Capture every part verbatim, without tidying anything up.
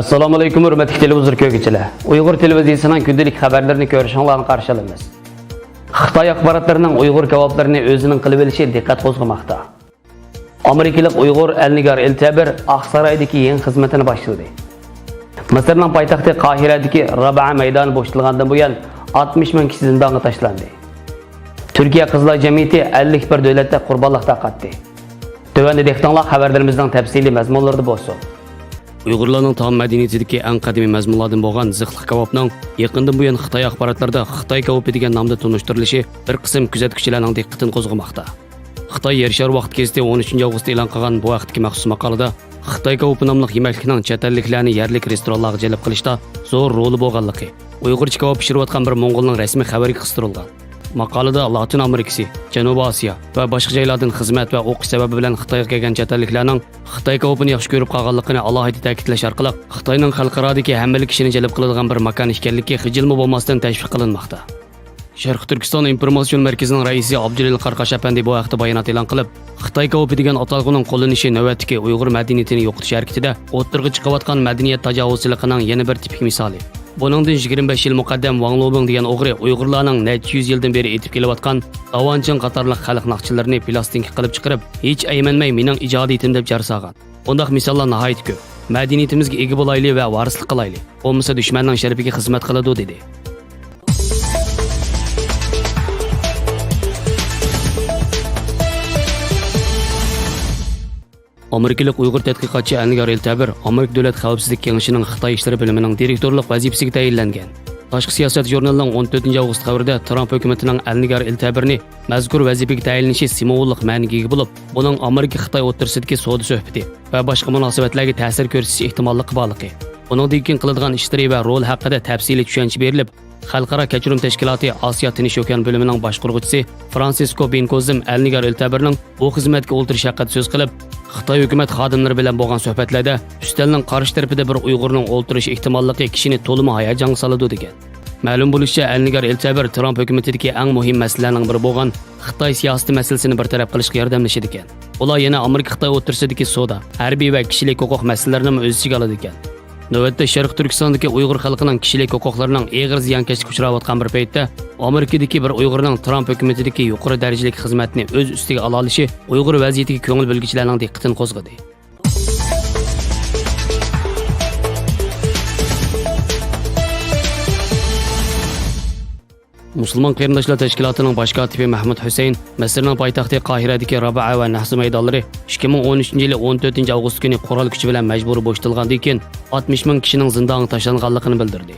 ئەسسالامۇئەلەيكۇم، ھۆرمەتلىك تېلېۋىزور كۆرگۈچىلەر. ئۇيغۇر تېلېۋىزىيىسىنىڭ كۈندىلىك خەۋەرلىرىنى كۆرۈشۈڭلارنى قارشى ئالىمىز. خىتاي ئاخباراتلىرىنىڭ ئۇيغۇر كاۋاپلىرىنى ئۆزىنىڭ قىلىۋېلىشى دىققەت قوزغىماقتا. ئامېرىكىلىق ئۇيغۇر ئەلنىگار ئىلتەبىر ئاقسارايدىكى يېڭى خىزمىتىنى باشلىدى. مىسىرنىڭ پايتەختى قاھىرەدىكى رابىئە مەيدانى بوشىتىلغاندىن بۇيان، ئاتمىش مىڭ كىشى زىندانغا تاشلاندى. تۈركىيە قىزلار جەمئىيىتى ئەللىك بىر دۆلەتتە قۇربانلىق تارقاتتى. تۆۋەندە دىققىتىڭلار خەۋەرلىرىمىزنىڭ تەپسىلىي مەزمۇنلىرىدا بولسۇن. ئۇيغۇرلارنىڭ تائام مەدەنىيىتىدىكى ئەڭ قەدىمىي مەزمۇنلاردىن بولغان زىخلىق كاۋاپنىڭ يېقىندىن بۇيان خىتاي ئاخباراتلىرىدا خىتاي كاۋىپى دېگەن نامدا تونۇشتۇرۇلۇشى بىر قىسىم كۆزەتكۈچىلەرنىڭ دىققىتىنى قوزغىماقتا. خىتاي يەر شارى ۋاقىت گېزىتى ئون ئۈچىنچى ئاۋغۇستتا ئېلان قىلغان بۇ ھەقتىكى مەخسۇس ماقالىدا خىتاي كاۋىپى ناملىق يېمەكلىكنىڭ چەت ئەللىكلەرنى يەرلىك رېستورانلارغا جەلپ قىلىشتا زور رولى بولغانلىقى، ئۇيغۇرچە كاۋاپ پىشۇرۇۋاتقان بىر موڭغۇلنىڭ رەسمىي خەۋىرىگە قىستۇرۇلغان. ماقالىدە لاتىن ئامېرىكىسى، جەنۇبىي ئاسىيا ۋە باشقا جايلاردىن خىزمەت ۋە ئوقۇش سەۋەبى بىلەن خىتايغا كەلگەن چەت ئەللىكلەرنىڭ خىتاي كاۋىپىنى ياخشى كۆرۈپ قالغانلىقىنى ئالاھىدە تەكىتلەش ئارقىلىق، خىتاينىڭ خەلقئارادىكى ھەممىلىك كىشىنى جەلپ قىلىدىغان بىر ماكان ئىكەنلىكى خىجىلمۇ بولماستىن تەشۋىق قىلىنماقتا. شەرقىي تۈركىستان ئىنفورماتسىيون مەركىزىنىڭ رەئىسى ئابدۇجېلىل قاراقاش ئەپەندى بۇ ھەقتە بايانات ئېلان قىلىپ، خىتاي كاۋىپى دېگەن ئاتالغۇنىڭ قوللىنىشى نۆۋەتتىكى ئۇيغۇر مەدەنىيىتىنى يوقىتىش ھەرىكىتىدە ئوتتۇرىغا چىقىۋاتقان مەدەنىيەت تاجاۋۇزچىلىقىنىڭ يەنە بىر تىپىك مىسالى. بۇنىڭدىن يىگىرمە بەش يىل مۇقەددەم ۋاڭ لۇبىڭ دېگەن ئوغرى ئۇيغۇرلارنىڭ نەچچە يۈز يىلدىن بېرى ئېيتىپ كېلىۋاتقان داۋانچىڭ قاتارلىق خەلق ناخشىلىرىنى پىلاستىنكا قىلىپ چىقىرىپ، ھېچ ئەيمەنمەي مېنىڭ ئىجادىيىتىم دەپ جار سالغان. بۇنداق مىساللار ناھايىتى كۆپ. مەدەنىيىتىمىزگە ئىگە بولايلى ۋە ۋارىسلىق قىلايلى. بولمىسا دۈشمەننىڭ شەرىپىگە خىزمەت قىلىدۇ، دېدى. ئامېرىكىلىق ئۇيغۇر تەتقىقاتچى ئەلنىگار ئىلتەبىر ئامېرىكا دۆلەت خەۋپسىزلىك كېڭىشىنىڭ خىتاي ئىشلىرى بۆلۈمىنىڭ دىرېكتورلۇق ۋەزىپىسىگە تەيىنلەنگەن. تاشقى سىياسەت ژۇرنىلىنىڭ ئون تۆتىنچى ئاۋغۇست خەۋىرىدە ترامپ ھۆكۈمىتىنىڭ ئەلنىگار ئىلتەبىرنى مەزكۇر ۋەزىپىگە تەيىنلىشى سىمۋوللۇق مەنىگە ئىگە بولۇپ، بۇنىڭ ئامېرىكا-خىتاي ئوتتۇرىسىدىكى سودا سۆھبىتى ۋە باشقا مۇناسىۋەتلەرگە تەسىر كۆرسىتىش ئېھتىماللىقى بارلىقى، ئۇنىڭدىن كېيىن قىلىدىغان ئىشلىرى ۋە رولى ھەققىدە تەپسىلىي چۈشەنچە بېرىلىپ، خەلقئارا كەچۈرۈم تەشكىلاتى ئاسىيا تىنچ ئوكيان بۆلۈمىنىڭ باشقۇرغۇچىسى فرانسىسكو بىنكوزىم ئەلنىگار ئىلتەبىرنىڭ بۇ خىزمەتكە ئولتۇرۇشى ھەققىدە سۆز قىلىپ، خىتاي ھۆكۈمەت خادىملىرى بىلەن بولغان سۆھبەتلەردە ئۈستەلنىڭ قارشى تەرىپىدە بىر ئۇيغۇرنىڭ ئولتۇرۇشى ئېھتىماللىقى كىشىنى تولىمۇ ھاياجانغا سالىدۇ، دېگەن. مەلۇم بولۇشىچە، ئەلنىگار ئىلتەبىر ترامپ ھۆكۈمىتىدىكى ئەڭ مۇھىم مەسىلىلەرنىڭ بىرى بولغان خىتاي سىياسىتى مەسىلىسىنى بىر تەرەپ قىلىشقا ياردەملىشىدىكەن. ئۇلار يەنە ئامېرىكا-خىتاي ئوتتۇرىسىدىكى سودا، ھەربىي ۋە كىشىلىك ھوقۇق مەسىلىلىرىنىمۇ ئۆز ئىچىگە ئالىدىكەن. نۆۋەتتە شەرقىي تۈركىستاندىكى ئۇيغۇر خەلقىنىڭ كىشىلىك ھوقۇقلىرىنىڭ ئېغىر زىيانكەشلىككە ئۇچراۋاتقان بىر پەيتتە، ئامېرىكىدىكى بىر ئۇيغۇرنىڭ ترامپ ھۆكۈمىتىدىكى يۇقىرى دەرىجىلىك خىزمەتنى ئۆز ئۈستىگە ئالالىشى ئۇيغۇر ۋەزىيىتىگە كۆڭۈل بۆلگۈچىلەرنىڭ دىققىتىنى قوزغىدى. مۇسۇلمان قېرىنداشلار تەشكىلاتىنىڭ باش كاتىپى مەھمۇد ھۈسەيىن مىسىرنىڭ پايتەختى قاھىرەدىكى رابىئە ۋە نەھزە مەيدانلىرى ئىككى مىڭ ئون ئۈچىنچى يىلى ئون تۆتىنچى ئاۋغۇست كۈنى قورال كۈچى بىلەن مەجبۇرىي بوشىتىلغاندىن كېيىن، ئاتمىش مىڭ كىشىنىڭ زىندانغا تاشلانغانلىقىنى بىلدۈردى.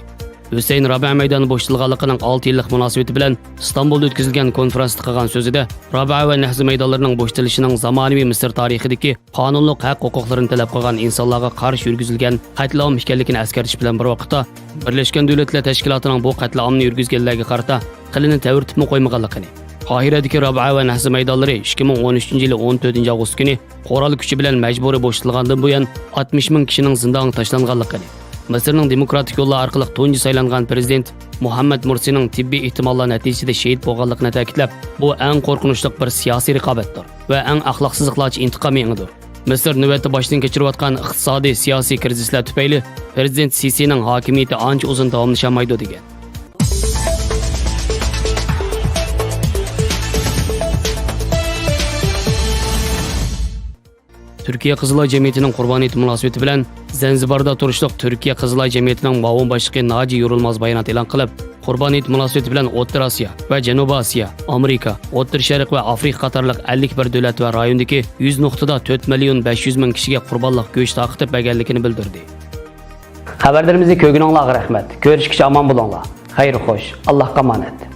ھۈسەيىن رابىئە مەيدانى بوشىتىلغانلىقىنىڭ ئالتە يىللىق مۇناسىۋىتى بىلەن ئىستانبۇلدا ئۆتكۈزۈلگەن كونفرانستا قىلغان سۆزىدە، رابىئە ۋە نەھزە مەيدانلىرىنىڭ بوشىتىلىشىنىڭ زامانىۋى مىسىر تارىخىدىكى قانۇنلۇق ھەق ھوقۇقلىرىنى تەلەپ قىلغان ئىنسانلارغا قارشى يۈرگۈزۈلگەن قەتلىئام ئىكەنلىكىنى ئەسكەرتىش بىلەن بىر ۋاقىتتا، بىرلەشكەن دۆلەتلەر تەشكىلاتىنىڭ بۇ قەتلىئامنى يۈرگۈزگەنلەرگە قارىتا قىلىنى تەۋرىتىپمۇ قويمىغانلىقىنى، قاھىرەدىكى رابىئە ۋە نەھزە مەيدانلىرى ئىككى مىڭ ئون ئۈچىنچى يىلى ئون تۆتىنچى ئاۋغۇست كۈنى قورال كۈچى بىلەن مەجبۇرىي بوشىتىلغاندىن بۇيان، ئاتمىش مىڭ كىشىنىڭ زىندانغا تاشلانغانلىقىنى، مىسىرنىڭ دېموكراتىك يوللار ئارقىلىق تۇنجى سايلانغان پىرېزىدېنت مۇھەممەد مۇرسىنىڭ تېببىي ئېھتىماللار نەتىجىسىدە شېھىت بولغانلىقىنى تەكىتلەپ، بۇ ئەڭ قورقۇنچلۇق بىر سىياسىي رىقابەتتۇر ۋە ئەڭ ئەخلاقسىزلىقلارچە ئىنتىقام ئېڭىدۇر. مىسىر نۆۋەتتە باشتىن كەچۈرۈۋاتقان ئىقتىسادىي، سىياسىي كىرىزىسلەر تۈپەيلى پىرېزىدېنت سىسىنىڭ ھاكىمىيىتى ئانچە ئۇزۇن داۋاملىشالمايدۇ، دېگەن. تۈركىيە قىزىلئاي جەمئىيىتىنىڭ قۇربان ھېيت مۇناسىۋىتى بىلەن زەنزىباردا تۇرۇشلۇق تۈركىيە قىزىلئاي جەمئىيىتىنىڭ مۇئاۋىن باشلىقى ناجى يورۇلماز بايانات ئېلان قىلىپ، قۇربان ھېيت مۇناسىۋىتى بىلەن ئوتتۇرا ئاسىيا ۋە جەنۇبىي ئاسىيا، ئامېرىكا، ئوتتۇرا شەرق ۋە ئافرىقا قاتارلىق ئەللىك بىر دۆلەت ۋە رايوندىكى يۈز نۇقتىدا تۆت مىليون بەش يۈز مىڭ كىشىگە قۇربانلىق گۆش تارقىتىپ بەرگەنلىكىنى بىلدۈردى. خەۋەرلىرىمىزنى كۆرگىنىڭلارغا رەھمەت. كۆرۈشكىچە ئامان بولۇڭلار. خەير خوش. ئاللاھقا ئامانەت.